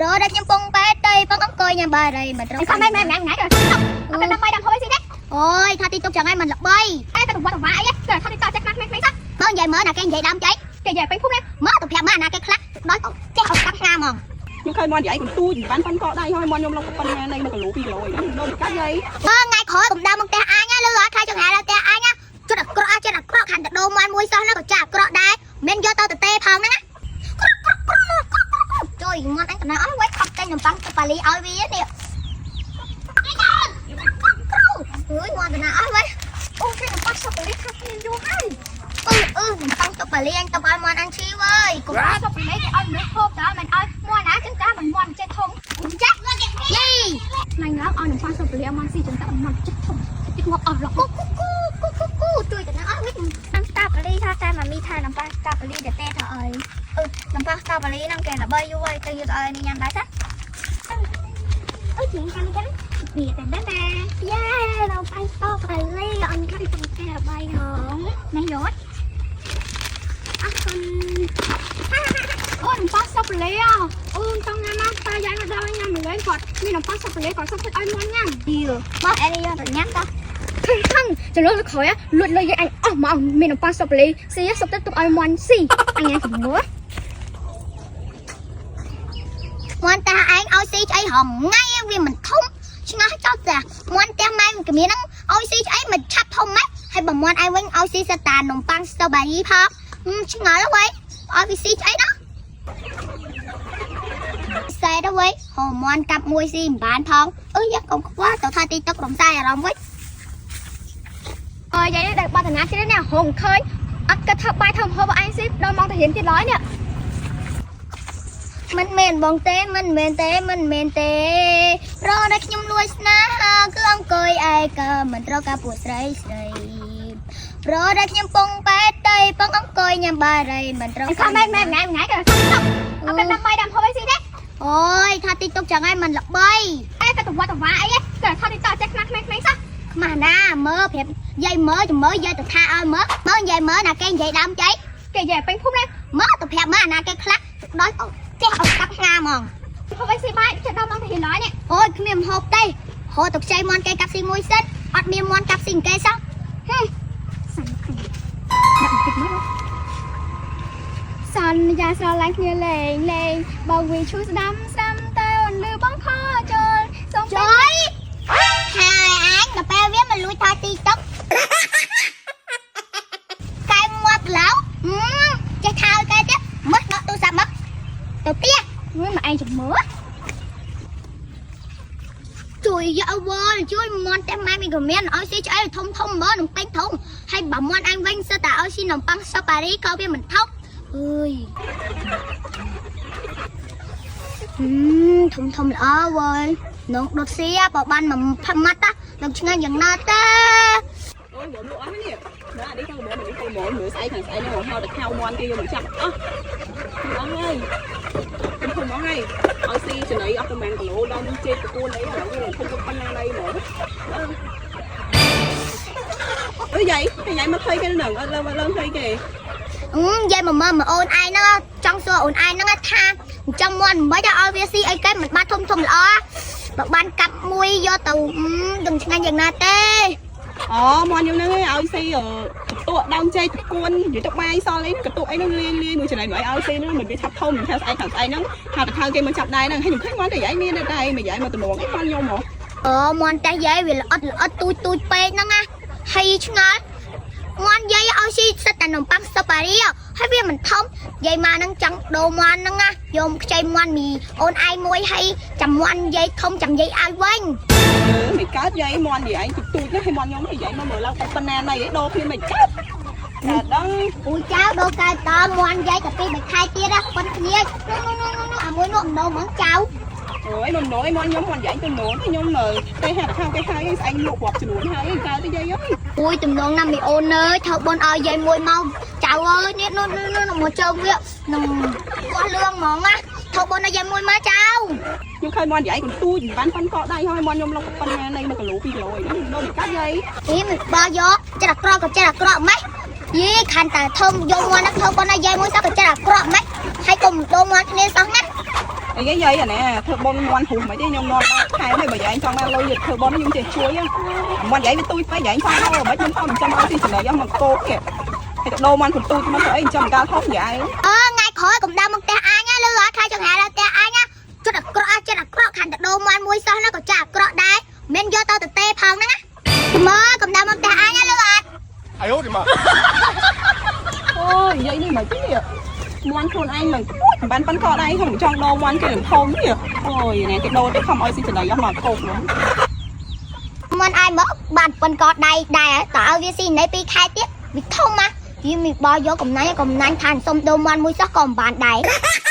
ព្រោះដែលខ្ញុំពងបែតៃពងអង្គុយញ៉ាំបារីមិនត្រូវ ខំមែនមែនថ្ងៃថ្ងៃអត់តែដើម្បីដល់ហូយស៊ីទេ អូយថាទីទុកចឹងឯងមិនល្បី តែទៅវត្តវ៉ាអីទៅថតទីតចេះខ្មាស់ក្មេងៗសោះ មើលនិយាយមើលណាគេនិយាយដើមចៃ គេនិយាយពេញភូមិណា មើលទៅប្រាប់មើលណាគេខ្លះដល់ចេះអត់កាត់ងាហ្មង ខ្ញុំឃើញមាន់យាយកន្ទូចបានប៉ុនកដៃហើយមាន់ខ្ញុំលុកប៉ុណ្ណានៃ1គីឡូ2គីឡូអីហ្នឹងដូរកាត់យាយ មើលថ្ងៃក្រោយកុំដើរមកផ្ទះអញណាលឺអត់ថាចង្ហាដល់ផ្ទះអញណាជិតអាក្រក់ជិតអាក្រក់ខាងទៅដូរមាន់មួយសោះណាក៏ចាអាក្រក់ដែរមិនយកទៅទៅទេផងហ្នឹងណាជួយមាន់អញកំណៅអស់វិញខំតែនំប៉័ងទៅប៉ាលីឲ្យវានេះអើយមាន់កំណៅអស់វិញ អូគេនំប៉័ងសុកលីខាត់គ្នាយូរហើយ អឺអឺនំប៉័ងទៅប៉ាលីអញទៅឲ្យមាន់អញឈីវើយកុំ សុកលីគេឲ្យមនុស្សហូបតើមិនឲ្យមាន់ណាចឹងចាមិនមាន់ចេះធំ ចាក់យី ថ្ងៃឡើងឲ្យនំប៉័ងសុកលីឲ្យមាន់ស៊ីចឹងតើមាន់ចេះធំតិចងាប់អស់ឡ គូគូគូគូគូគូជួយទៅណាអស់វិញ នំស្តាបលីថាតែម៉ាមីថានំប៉័ងស្តាបលីតែទេថាអីអឺនំប៉័ងស្តាបលីហ្នឹងគេល្បីយូរហើយទៅយកឲ្យញ៉ាំដែរតា អើជាងកាន់ចឹងនេះតែតែតែ យេនំប៉័ងស្តាបលីអញខាត់ទាំងតែល្បីហង នេះយក អរគុណ អូនំប៉័ងសុកលីអូនចង់ញ៉ាំមកតាយាយមកដល់ញ៉ាំម្លេះគាត់មាននំប៉័ងសុកលីគាត់សុកទឹកឲ្យមាន់ញ៉ាំ យឺមកអែនេះយកទៅញ៉ាំតា ខឹងចលលើក្រោយលួចលុយយាយអញអស់មកមាននំប៉័ងសុកលីស៊ីសុកទឹកទុកឲ្យមាន់ស៊ីអញញ៉ាំជំនួស មាន់តាឯងឲ្យស៊ីឆ្អីរងថ្ងៃវាមិនធំឆ្ងាស់ចោលតាមាន់ផ្ទះម៉ែក៏មានហ្នឹងឲ្យស៊ីឆ្អីមិនឆាប់ធំម៉េចហើយបើមាន់ឯងវិញឲ្យស៊ីសតានំប៉័ងស្តូបេរីផងឆ្ងល់ហើយឲ្យវាស៊ីឆ្អីណាសែទៅវិញហូមាន់កាប់មួយស៊ីមិនបានផងអើយកកុំខ្វល់ទៅថាទីទឹករំសាយអារម្មណ៍វិញ អើយយាយនេះដែលបតនាទៀតនេះហងឃើញអត់គិតថាបាយធ្វើម្ហូបឲ្យឯងស៊ីដល់ម៉ោងទៅរៀនទៀតឡើយនេះ មិនមែនបងទេមិនមែនទេមិនមែនទេព្រោះតែខ្ញុំលួចស្នេហាគឺអង្គុយឯកាមិនត្រូវការពួកស្រីស្រីព្រោះតែខ្ញុំពងបែតៃពងអង្គុយញ៉ាំបារីមិនត្រូវ ខំមែនមែនថ្ងៃថ្ងៃក៏អត់តែដើម្បីដល់ម្ហូបឲ្យស៊ីទេ អូយថាទីទុកចឹងឯងមិនល្បី តែទៅវត្តវ៉ាអីទៅថតទីតចេះខ្មាស់ក្មេងៗសោះ ខ្មាស់ណាមើលប្រាប់យាយមើលចាំមើលយាយទៅថាឲ្យមើលមើលយាយមើលណាគេនិយាយដើមចៃ គេនិយាយពេញភូមិណា មើលទៅប្រាប់មើលណាគេខ្លះដល់ចេះអត់កាប់ងាហ្មង ហូបឲ្យស៊ីបាយចិត្តដល់ម៉ោងទៅរៀនឡើយនេះ អូយគ្មានម្ហូបទេហូបទៅខ្ចីមាន់គេកាប់ស៊ីមួយសិនអត់មានមាន់កាប់ស៊ីគេសោះហឹម សាំគ្នាដាក់បន្តិចមកសន្យាស្រឡាញ់គ្នាលេងលេងបើវីឈូស្ដាំស្ដាំតែអូនលឺបងខចូលសូម ជួយហើយអញដល់ពេលវាមកលួចថាទីតុកកែមាត់ឡៅចេះថាឲ្យគេទៀតមើលដកទូរស័ព្ទមកទៅផ្ទះ មើលមកឯងជំមើ ជួយយកវល់ជួយមាន់តែម៉ែមីក៏មានឲ្យស៊ីឆ្អែតធំធំមើលនំពេញធំហើយបើមាន់អញវិញសិតតែឲ្យស៊ីនំប៉័ងសូប៉ារីក៏វាមិនថោកអើយធំធំល្អវល់នងដុតស៊ីបើបានមួយផាត់ម៉ាត់ណានឹងឆ្ងាញ់យ៉ាងណាទេ អូយមើលលក់អស់នេះមើលអានេះខាងមើលនេះខាងមើលមើលស្អែកខាងស្អែកនេះមកហៅតែខៅមាន់គេយកមកចាប់អស់អស់ហើយខ្ញុំធំអស់ហើយឲ្យស៊ីចំណីអស់ប្រហែលគីឡូដល់ចេកកួនអីឥឡូវវាធំទៅប៉ុណ្ណាណីហ្មងអើយាយយាយមកឃើញគេនឹងអត់ឡើងឡើងឃើញគេ អឺយាយមកមើលមកអូនឯងហ្នឹងចង់សួរអូនឯងហ្នឹងថាចង់មាន់មិនឲ្យវាស៊ីអីគេមិនបានធំធំល្អបើបានកាប់មួយយកទៅនឹងឆ្ងាញ់យ៉ាងណាទេ អូមាន់ខ្ញុំហ្នឹងឯងឲ្យស៊ីកតក់ដើមចេកតកួននិយាយទៅបាយសល់អីកតក់អីហ្នឹងលាយលាយមួយចំណីមកឲ្យស៊ីហ្នឹងមិនវាឆាប់ធំមិនថាស្អែកខាងស្អែកហ្នឹងហៅតែខៅគេមកចាប់ដែរហ្នឹងហើយខ្ញុំឃើញមាន់តែយាយមានតែមួយយាយមកតំងអីមាន់ខ្ញុំហ៎ អូមាន់តែយាយវាល្អិតល្អិតទូចទូចពេកហ្នឹងណាហើយឆ្ងល់មាន់យាយឲ្យស៊ីសិតតែនំប៉័ងស្តូបារីហើយវាមិនធំយាយមកហ្នឹងចង់ដូរមាន់ហ្នឹងណាយកខ្ចីមាន់មីអូនឯងមួយហើយចាំមាន់យាយធំចាំយាយឲ្យវិញ អឺមិនកើតយាយមាន់យាយទូចទូចណាស់ហើយមាន់ខ្ញុំយាយមកមើលឡើងប៉ុណ្ណាណីដូរគ្នាមិនកើតកើតដល់ អូចៅដូរកែតមាន់យាយតែពី3ខែទៀតណាប៉ុនគ្នានោះនោះនោះនោះអាមួយនោះម្ដងហ្មងចៅ អូយមិនណយមាន់ខ្ញុំមាន់យាយទៅណូនខ្ញុំនៅតែហាក់ខាងគេហើយស្អែកលក់រាប់ចំនួនហើយកើតទៅយាយអើយ អូយទំនងណាស់មីអូនអើយធ្វើបុណ្យឲ្យយាយមួយមកចៅអើយនេះនោះនោះមកជើងវានឹងកោះលឿងហ្មងណាធ្វើបុណ្យឲ្យយាយមួយមកចៅ ខ្ញុំឃើញមាន់យាយកន្ទូចបានប៉ុនកដៃហើយមាន់ខ្ញុំលុកប៉ុណ្ណាណី1គីឡូ2គីឡូអីហ្នឹងដូរមិនកើតយាយ អីមិនបើយកចិត្តអាក្រក់ក៏ចិត្តអាក្រក់ម៉េចយីខាន់តែធំយកមាន់ហ្នឹងធ្វើបុណ្យឲ្យយាយមួយសោះក៏ចិត្តអាក្រក់ម៉េចហើយកុំដូរមាន់គ្នាសោះណា អីគេយាយអាណាធ្វើបុណ្យមាន់ហួសមិនទេខ្ញុំនាំដល់ខែហើយបើយាយចង់បានលុយយកធ្វើបុណ្យខ្ញុំចេះជួយមាន់យាយវាទូចពេកយាយចង់ដូរមិនខ្ញុំខំចាំឲ្យស៊ីចំណីអស់មកគោកគេហើយទៅដូរមាន់ពុនទូចមកទៅអីចាំកាលធំយាយ អឺថ្ងៃក្រោយកុំដើរមកផ្ទះអញណាលឺអត់ខ្លាចចង្ហាដល់ផ្ទះអញណាចិត្តអាក្រក់ចិត្តអាក្រក់ខាងទៅដូរមាន់មួយសោះណាក៏ចាអាក្រក់ដែរមិនយកទៅទៅទេផងហ្នឹងណាមើលកុំដើរមកផ្ទះអញណាលឺអត់ 哎呦我的妈！ អូយយាយនេះមិនទេមាន់ខ្លួនឯងនឹងមិនបានប៉ិនកដៃខ្ញុំចង់ដូរមាន់គេនឹងធំនេះអូយណាគេដូរទៅខំឲ្យស៊ីចំណីអស់មកគោកហ្មង មិនឲ្យមកបានប៉ុនកដៃដែរតើឲ្យវាស៊ីណៃ2ខែទៀតវាធំណាវាមានបោយកកំណាញ់កំណាញ់ឋានសុំដូរមាន់មួយសោះក៏មិនបានដែរ។